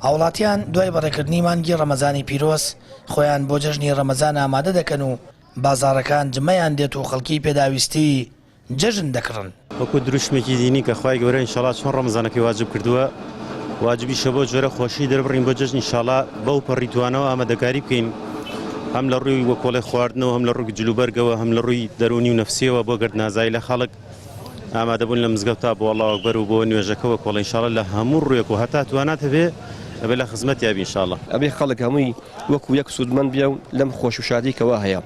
هاوڵاتیان دوای بەڕێکردنی مانگی ڕەمەزانی پیرۆز خۆیان بۆ جەژنی ڕەمەزان ئامادە دەکەن و بازاڕەکان جمەیان دێت و خەڵکی پێداویستی جەژن دەکڕن. وەکو دروشمێکی دینی کە خوای گەورە ئینشاڵا چۆن ڕەمەزانەکەی واجب کردووە واجبیشە بەو جۆرە خۆشی دەربڕین بۆ جەژن ئینشاڵا بەو پەڕی توانەوە ئامادەکاری بکەین هەم لە ڕووی وەکۆڵێ خواردنەوە هەم لە ڕووی جلوبەرگەوە هەم لە ڕووی دەروونی و نەفسیەوە بۆ گەرد نازای لە خەڵک ئامادەبوون لە مزگەوتا بۆ اللە اکبر و بۆ نوێژەکە وەکۆڵێ ئینشاڵا لە هەموو ڕوویەک و هەتا توانات هەبێ ئەبێ لە خزمەتیا بی ئینشاڵا. ئەبێ خەڵک هەمووی وەکو یەک سوودمەند بێ و لەم خۆش و شادی کەوا هەیە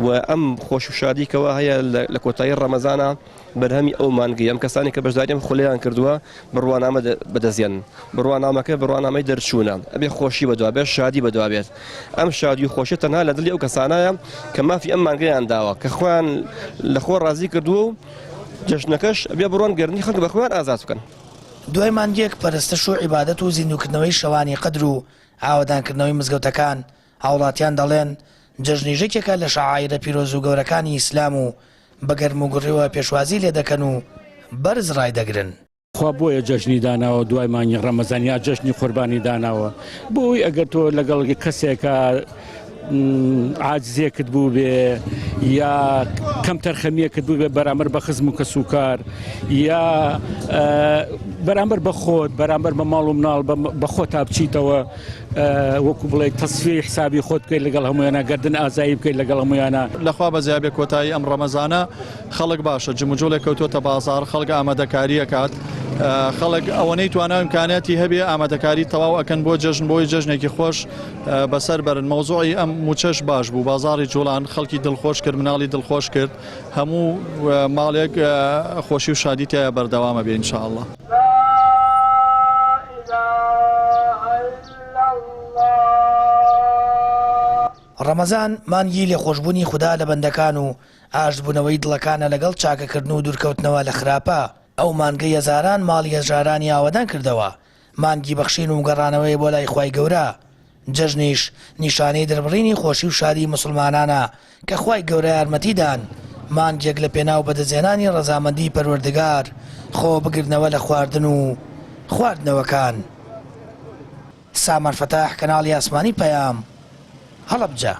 و ئەم خۆش و شادی کەوا هەیە لە کۆتایی ڕەمەزانە بەرهەمی ئەو مانگەیە ئەم کەسانی کە بەشداری ئەم خولەیان کردووە بڕوانامە بەدەستێنن بڕوانامەکە بڕوانامەی دەرچوونە ئەبێ خۆشی بەدوا بێت شادی بەدوا بێت ئەم شادی و خۆشی تەنها لە دڵی ئەو کەسانایە کە مافی ئەم مانگەیان داوە کە خۆیان لە خۆ ڕازی کردووە و جەژنەکەش ئەبێ بڕۆن گەرمی خەڵک بە خۆیان ئازاد بکەن. دوای مانگێک پەرستش و عیبادەت و زیندووکردنەوەی شەوانی قەدر و ئاوەدانکردنەوەی مزگەوتەکان، هاوڵاتیان دەڵێن، جەژنیش یەکێکە لە شەعایرە پیرۆز و گەورەکانی ئیسلام و بە گەرموگوڕیەوە پێشوازی لێدەکەن و بەرز ڕایدەگرن. خوا بۆیە جەژنی داناوە دوای مانگی ڕەمەزان یا جەژنی قوربانی داناوە بۆی ئەگەر تۆ لەگەڵ کەسێکە عاجزێکت بوو بێ یا کەم تەرخەمیەکت بوو بێ بەرامبەر بە خزم و کەسوکار یا بەرامبەر بە خۆت بەرامبەر بە ماڵ و مناڵ بە خۆ تا بچیتەوە وەکو بڵێ تەسفی حسابی خۆت بکەیت لەگەڵ هەمویانە گردن ئازایی بکەیت لەگەڵ هەمویانە. لەخوا بەزیابێ کۆتایی ئەم ڕەمەزانە خەڵک باشە جموجوڵێک کەوتووەتە بازاڕ خەڵک ئامادەکاری ئەکات خەڵک ئەوەنەی توانا و ئیمکانیاتی هەبێ ئامادەکاری تەواو ئەکەن بۆ جەژن بۆی جەژنێکی خۆش بەسەر بەرن مەوزوعی ئەم موچەش باش بوو بازاڕی جوڵان خەڵکی دڵخۆش کرد مناڵی دڵخۆش کرد هەموو ماڵێک خۆشی و شادی تایە بەردەوامە بێ ان شاء اللە. ڕەمەزان مانگی لێخۆشبوونی خودا لە بەندەکان و ئاشتبوونەوەی دڵەکانە لەگەڵ چاکەکردن و دوورکەوتنەوە لە خراپە، ئەو مانگەی هەزاران ماڵی هەژارانی ئاوەدان کردەوە، مانگی بەخشین و گەڕانەوەیە بۆ لای خوای گەورە، جەژنیش نیشانەی دەربڕینی خۆشی و شادی موسڵمانانە کە خوای گەورە یارمەتی دان مانگێک لە پێناو بەدەستهێنانی ڕەزامەندی پەروەردگار خۆ بگرنەوە لە خواردن و خواردنەوەکان. سامان فەتاح کەناڵی ئاسمانی پەیام، هەڵەبجە.